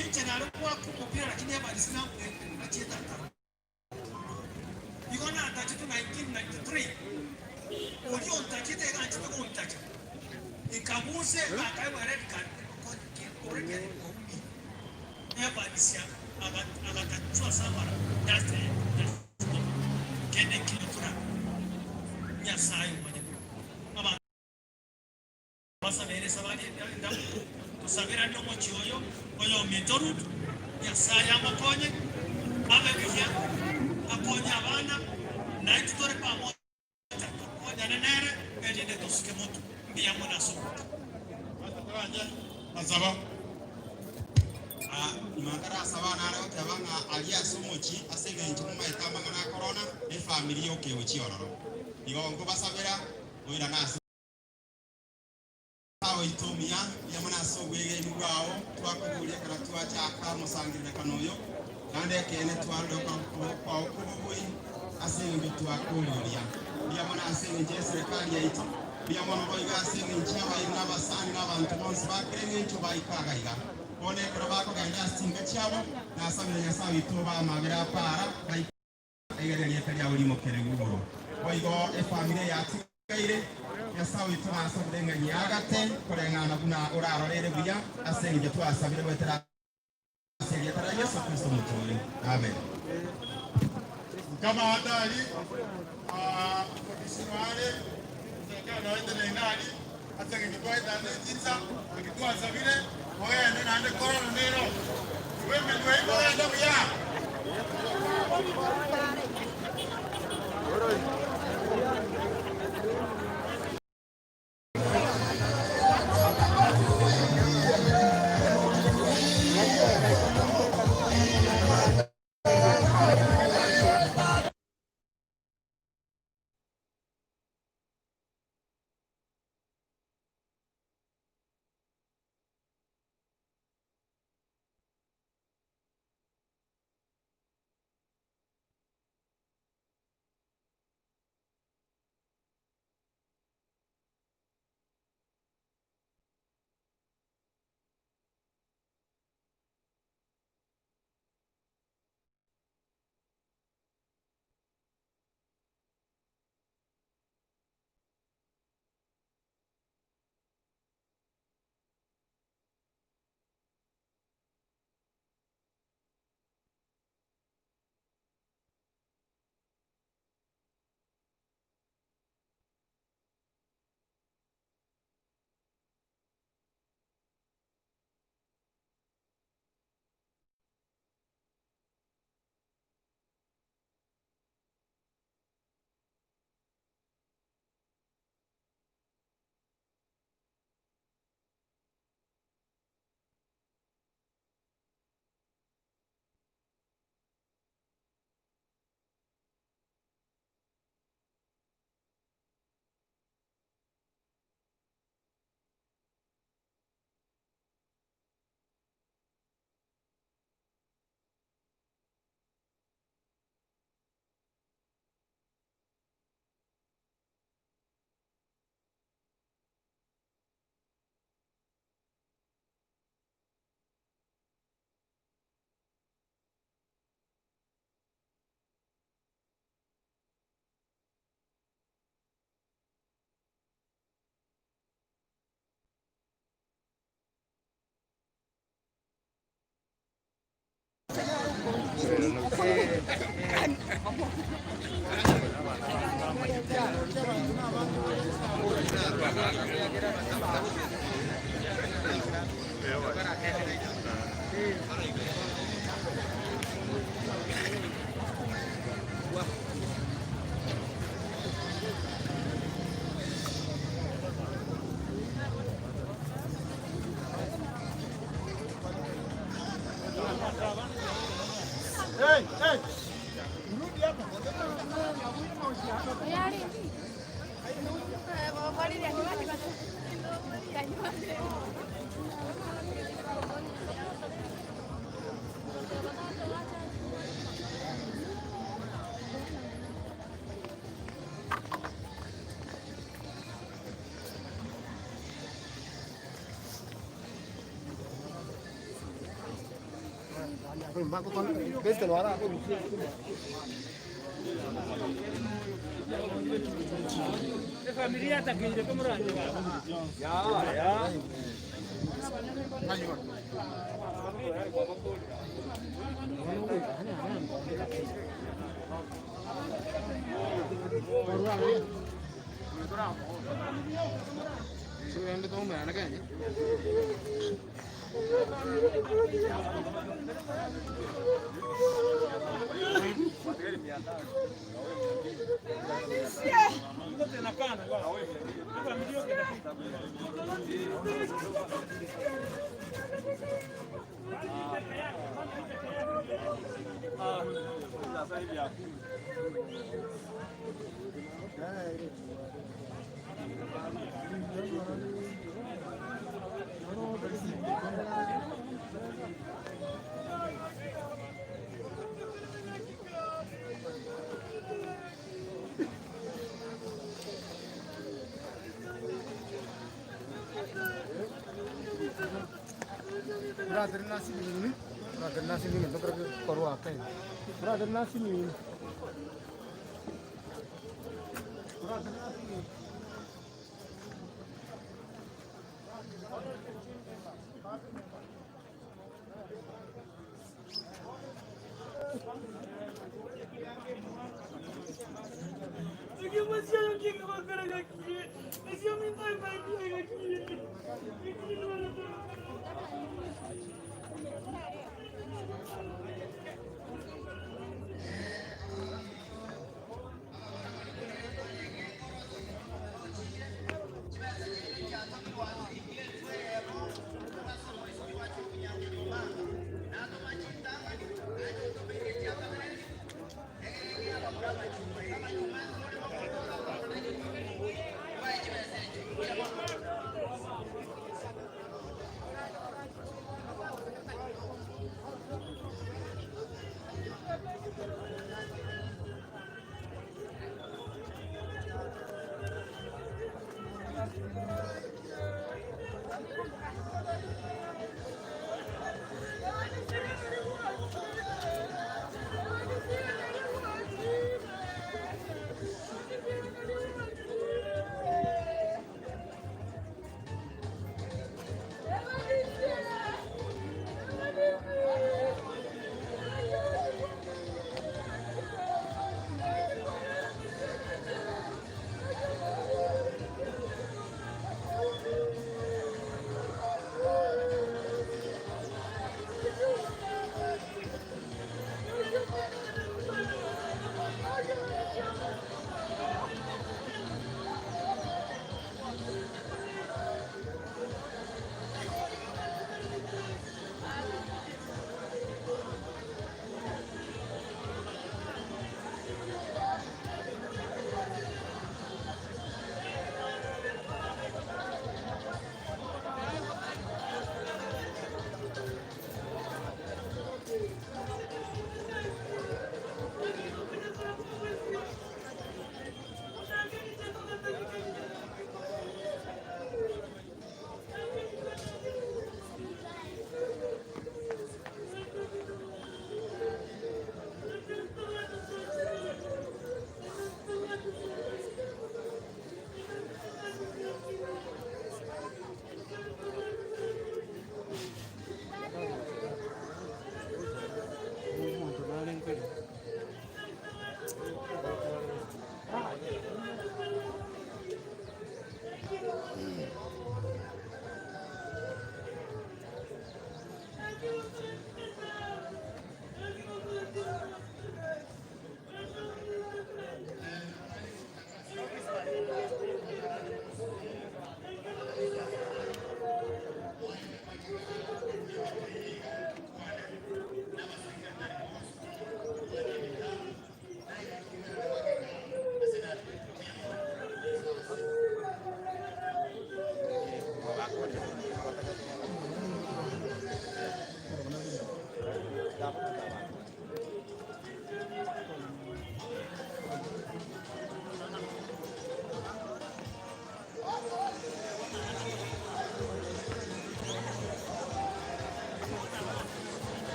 Inche nare goaka omopira lakini abarisia nabuete nachiete ataro. Igo natachete 1993, oria ontachete iga anchete gontacha, inkabusa engakaegwa red card ngokonye ki? Already arinkoumia. Evans agatachwa ase amara just just kende nkeiyo torabe. Nyasaye omanyete. Abanto basabere esabari endamu, tosaberanie omochie oyo, oyominto Ruth, Nyasaye amokonye, abe buya, akonye abana, naintwe tore pamoja tokonyane nere, erinde tosuke motwe. Mbuya mono ase ogocha. Nasaba. Nyuma ntarasaba nare goteba ng'a aria ase omochie ase engencho momaete amang'ana a korona, efamiri yoka egochia ororo. Igo nkobasabera moirane ase. Nyasae oito omuya, mbuya mono ase obwegenwa bwao, twakoboria ekero twachaka omosangererekano oyo, naende ekeene twarorire okoboko kwao kw'obobui ase engencho twakorigoria. Mbuya mono ase engencho y'eserekari yaito, mbuya mono boigo ase engencho y'abairi na abasani na abanto bonsi ba kera engencho baika iga iga. Bono ekero bakogenda ase chinka chiabo, nasabire Nyasae oito obae amabera a para, baike. Egere erieta riao rimokererwe igoro. Boigo efamiri eye yatigaire, Nyasae oito nasabire ng'a nyiagate koreng'ana buna orarorere buya, ase engencho twasabire goetera ase erieta ria Yeso Kristo Omotoori. Amen. Nkamata aria, omobisino are, eserikari nao eteneine aria, ase engencho twaetana ne chinsa, naki twasabire, mogende naende korora nero. Igwa emenwa eyio mogende buya.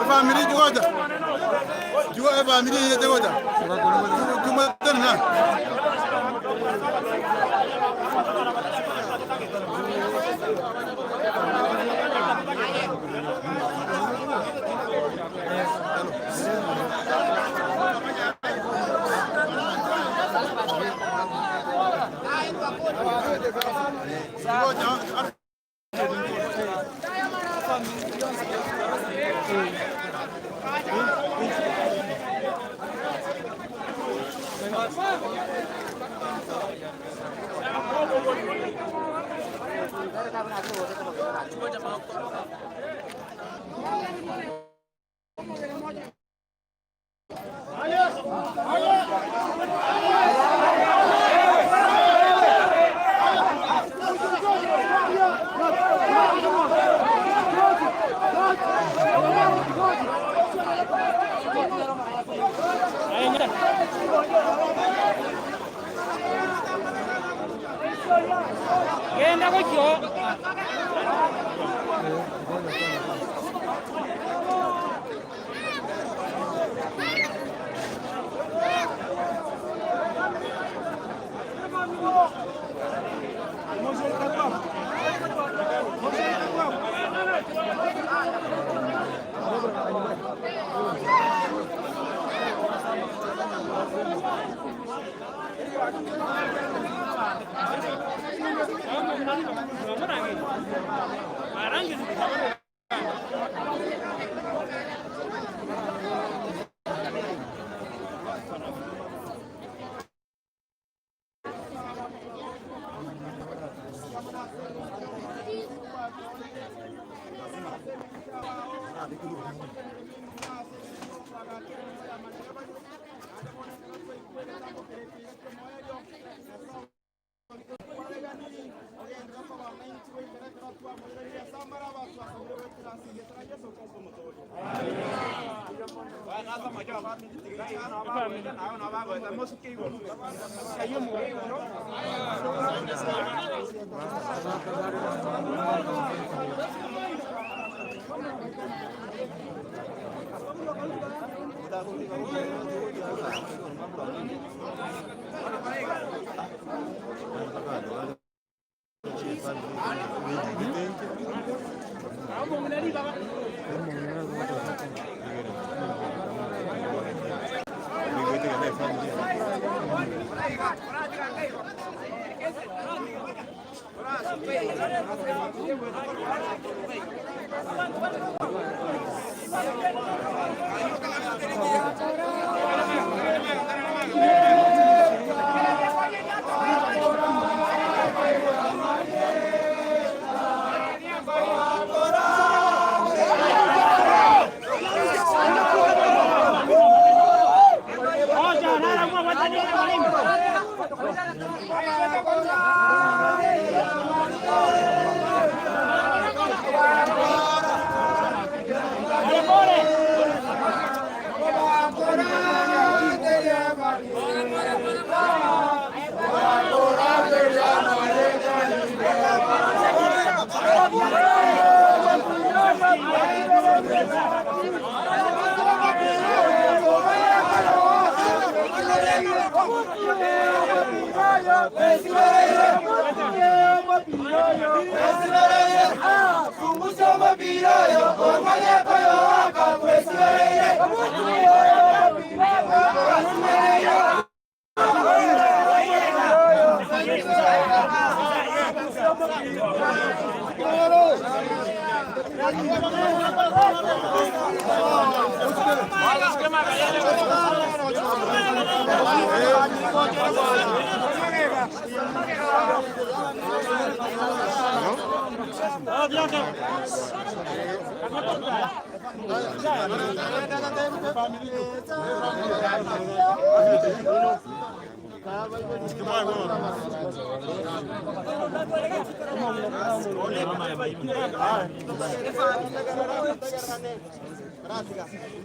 Efamiri chigocha chigo efamiri eye chigocha chumatenena. Chigocha Genda gochio.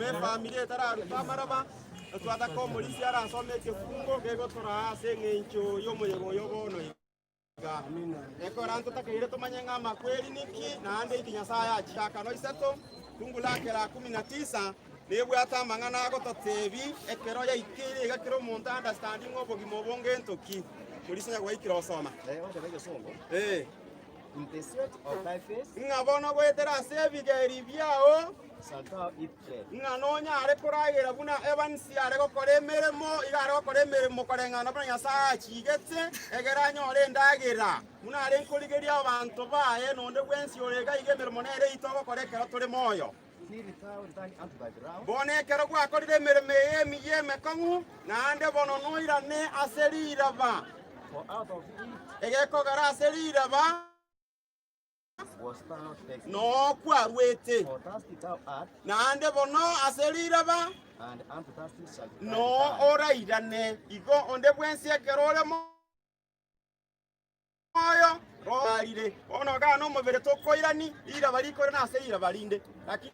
Efamiri etararuta amaraba, twataka omorisia arasome ekefungo kegotoraa ase eng'encho y'omoyega oyo bono iga. Ekero ntotakeire tomanye ng'a amakweri niki, naende inki Nyasae achiaka. Noisato, fungu lake la kumi na tisa, nebwate amang'ana agototebi ekero yaikeire iga kera omonto understanding ng'a obogima obo ngento ki. Morisia onye gwaikire osoma. Eh. In the sweat of thy face Ng'a bono goetera ase ebigeri biao, shalt thou eat bread. ng'a nonyare koragera buna Evans are gokora emeremo, iga are gokora emeremo koreng'ana buna Nyasae achigete, egere anyore endagera, buna are nkorigeria abanto baye, nonde bwensi ore iga iga emeremo nere eyio togokora ekero tore moyo. Till thou return unto the ground, Bono ekero gwakorire emeremo eye emiya emekong'u, naende bono noirane ase riraba, for out of it egekogera ase riraba wast thou taken. noo kwarwete, For dust thou art, naende bono ase riraba and unto dust shalt thou noo return. orairane. Igo onde bwensi ekero ore moyo roarire. Bono igaa nomobere tokoirani, riraba rikoirana ase riraba rinde. Lakini